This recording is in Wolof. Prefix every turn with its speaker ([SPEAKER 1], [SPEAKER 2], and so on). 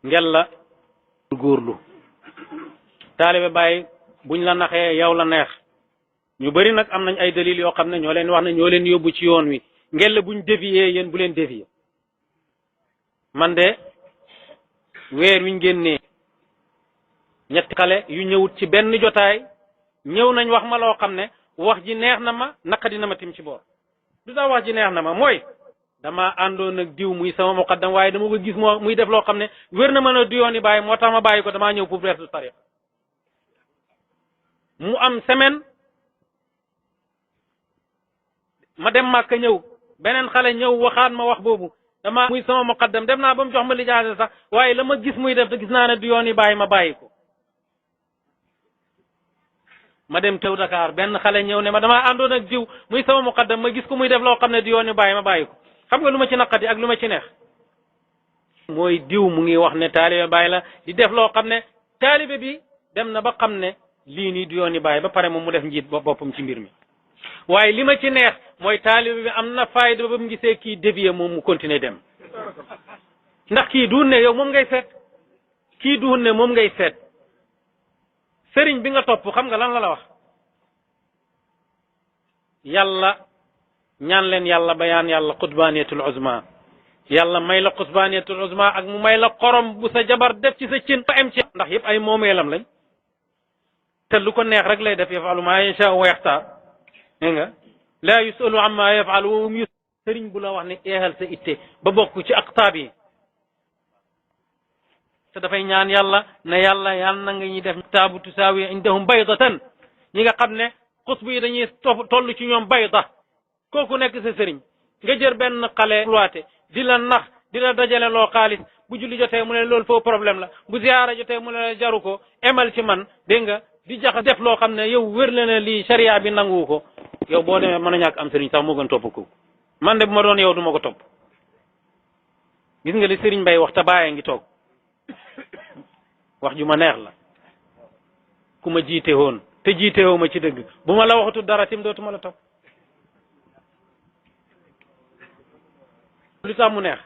[SPEAKER 1] ngel la góorlu taalibe Baay buñ la naxee yow la neex ñu bari nag am nañ ay dalil yoo xam ne ñoo leen wax ne ñoo leen yóbbu ci yoon wi ngel la buñ dévier yéen bu leen dévier man de weer wiñ génnee ñetti xale yu ñëwut ci benn jotaay ñëw nañ wax ma loo xam ne wax ji neex na ma naqadi na ma tim ci boor du tax wax ji neex na ma mooy dama àndoon ak diw muy sama muqaddam waaye dama ko gis moo muy def loo xam ne wér na mën a du yoon yi bàyyi moo tax ma bàyyi ko damaa ñëw pour vertu tariqa mu am semaine ma dem Màkka ñëw beneen xale ñëw waxaat ma wax boobu dama muy sama muqaddam dem naa ba mu jox ma lijaasa sax waaye la ma gis muy def te gis naa ne du yoon yi bàyyi ma bàyyi ko ma dem tew Dakar benn xale ñëw ne ma damaa àndoon ak diw muy sama muqaddam ma gis ko muy def loo xam ne du yoon yi bàyyi ma bàyyi ko xam nga lu ma ci naqadi ak lu ma ci neex mooy diw mu ngi wax ne taalibe Baay la di def loo xam ne taalibe bi dem na ba xam ne lii nii du yoon yi bàyyi ba pare moom mu def njiit boppam ci mbir mi waaye li ma ci neex mooy taalibe bi am na fayda ba mu gisee kii dévier moom mu continuer dem ndax kii duun ne yow moom ngay seet kii duun ne moom ngay seet sëriñ bi nga topp xam nga lan la wax yàlla ñaan leen yàlla bayaan yàlla xutbaaniyatul uzma yàlla may la xutbaaniyatul uzma ak mu may la xorom bu sa jabar def ci sa cin ba am ci ndax yëpp ay moomeelam lañ te lu ko neex rek lay def yafalu ma yasha wa yaxtaar dégg nga laa yusalu amma yafalu wa hum sëriñ bu la wax ne eexal sa itte ba bokk ci aqtaab yi te dafay ñaan yàlla ne yàlla yàlla na nga ñuy def taabu tusaawi indahum baydatan ñi nga xam ne xutbu yi dañuy toll ci ñoom bayda kooku nekk sa sëriñ nga jër benn xale exploité di la nax di la dajale loo xaalis bu julli jotee mu ne loolu foofu problème la bu ziyaara jotee mu ne jaru ko emal ci man dégg nga di jax def loo xam ne yow wér la ne lii sharia bi nanguwu ko yow boo demee mën a ñàkk am sëriñ sax moo gën topp ko man de bu ma doon yow du ma ko topp gis nga li sëriñ Mbay wax te bàyyee ngi toog wax ju ma neex la ku ma jiite woon te jiite woo ma ci dëgg bu ma la waxatu dara tim dootuma la topp lu tax mu neex